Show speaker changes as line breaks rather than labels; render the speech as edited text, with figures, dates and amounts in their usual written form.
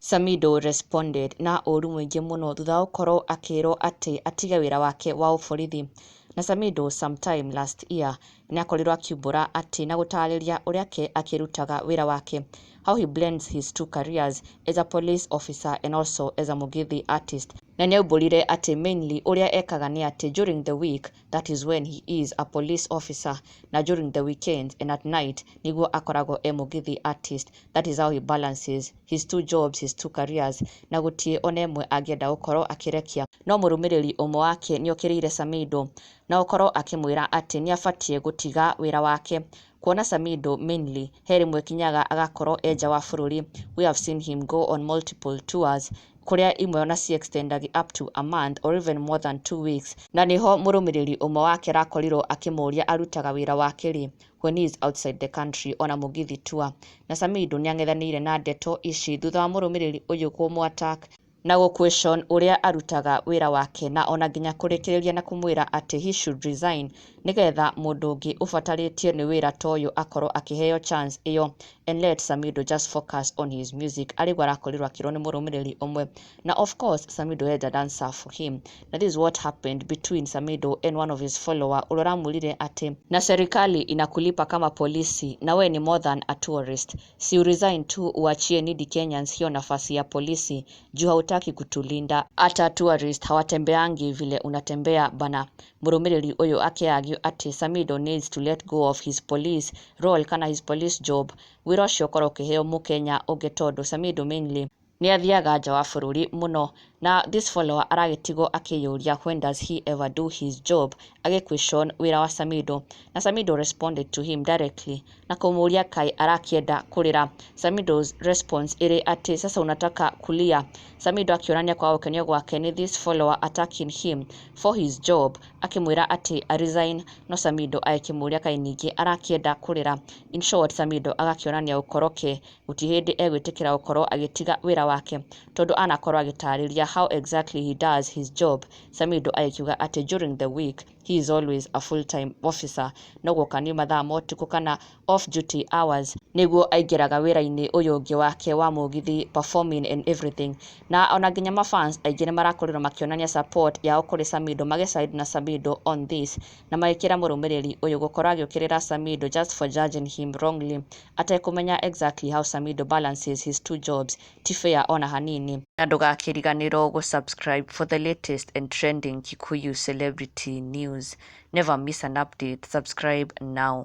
Samidoh responded na ũru mũingĩ mũno thutha wa gũkorwo akĩrwo atĩ atige wĩra wake wa ũborithi. Na Samidoh sometime last year nĩ akorirwo akiumbũra atĩ na gũtarĩria ũrĩa ke akĩrutaga wĩra wake, how he blends his two careers as a police officer and also as a Mugithi artist. Na nĩ aumbũrire atĩ mainly ũrĩa ekaga nĩ atĩ during the week, that is when he is a police officer, na during the weekends and at night nĩguo akoragwo e Mugithi artist. That is how he balances his two jobs, his two careers, na gũtirĩ ona ĩmwe angĩenda gũkorwo akĩrekia. No mũrũmĩrĩri ũmwe wake nĩ okĩrĩire Samidoh na gũkorwo akĩmwĩra atĩ nĩ abatiĩ gũtiga wĩra wake, kuona Samidoh mainly he rĩmwe kinyaga agakorwo e nja wa bũrũri. We have seen him go on multiple tours kũrĩa imwe ona ci extendagi up to a month or even more than 2 weeks, na nĩho mũrũmĩrĩri ũmwe wake arakorirwo akĩmũria arutaga wĩra wake rĩ when he is outside the country on a Mugithi tour. Na Samidoh nĩ ang'ethanĩire na ndeto ici thutha wa mũrũmĩrĩri ũyũ kũmũ attack na gũ question ũrĩa arutaga wĩra wake, na ona nginya kũrĩkĩrĩria na kũmwĩra atĩ he should resign nĩgetha mũndũ ũngĩ ũbatarĩtio nĩ wĩra ta ũyũ akorwo akĩheo chance ĩyo and let Samidoh just focus on his music. Arĩguo arakorirwo akĩrwo nĩ mũrũmĩrĩri ũmwe, na of course Samidoh had an answer for him. Na this is what happened between Samidoh and one of his follower ũrĩa ũramwĩrire atĩ na serikali inakulipa kama polisi na we ni more than a tourist, si uresign tu uachie needy Kenyans hiyo nafasi ya polisi juu hautaki kutulinda, hata tourist hawatembeangi vile unatembea bana. Mũrũmĩrĩri ũyũ akĩargue atĩ Samidoh needs to let go of his police role kana his police job, wĩra ũcio ũkorwo ũkĩheo mũkenya ũngĩ, tondũ Samidoh mainly nĩ athiaga nja wa bũrũri mũno. Na this follower aragĩtigwo akĩyũria, when does he ever do his job, agĩ question wĩra wa Samidoh. Na Samidoh responded to him directly na kũmũria kaĩ arakĩenda kũrĩra. Samidoh's response ĩrĩ atĩ, "Sasa unataka kulia?" Samidoh akĩonania kwaga gũkenio gwake nĩ this follower attacking him for his job, akĩmwĩra atĩ a resign, no Samidoh agĩkĩmũria kaĩ ningĩ arakĩenda kũrĩra. In short, Samidoh agakĩonania gũkorwo ke gũtirĩ hĩndĩ egwĩtĩkĩra gũkorwo agĩtiga wĩra wake, tondũ anakorwo agĩtarĩria how exactly he does his job. Samidoh agĩkiuga atĩ during the week he is always a full time officer, no guoka nĩ mathaa ma ũtukũ kana off duty hours nĩguo aingĩraga wĩra-inĩ ũyũ ũngĩ wake wa mũgithi, performing and everything. Na ona nginya mafans aingĩ nĩ marakorirwo makĩonania support yao kũrĩ Samidoh, magĩside na Samidoh on this, na magĩkĩra mũrũmĩrĩri ũyũ gũkorwo agĩũkĩrĩra Samidoh just for judging him wrongly atekũmenya exactly how Samidoh balances his two jobs ti fair ona hanini. Na ndũgakĩriganĩrwo gũ-subscribe for the latest and trending Kikuyu celebrity news. Never miss an update. Subscribe now.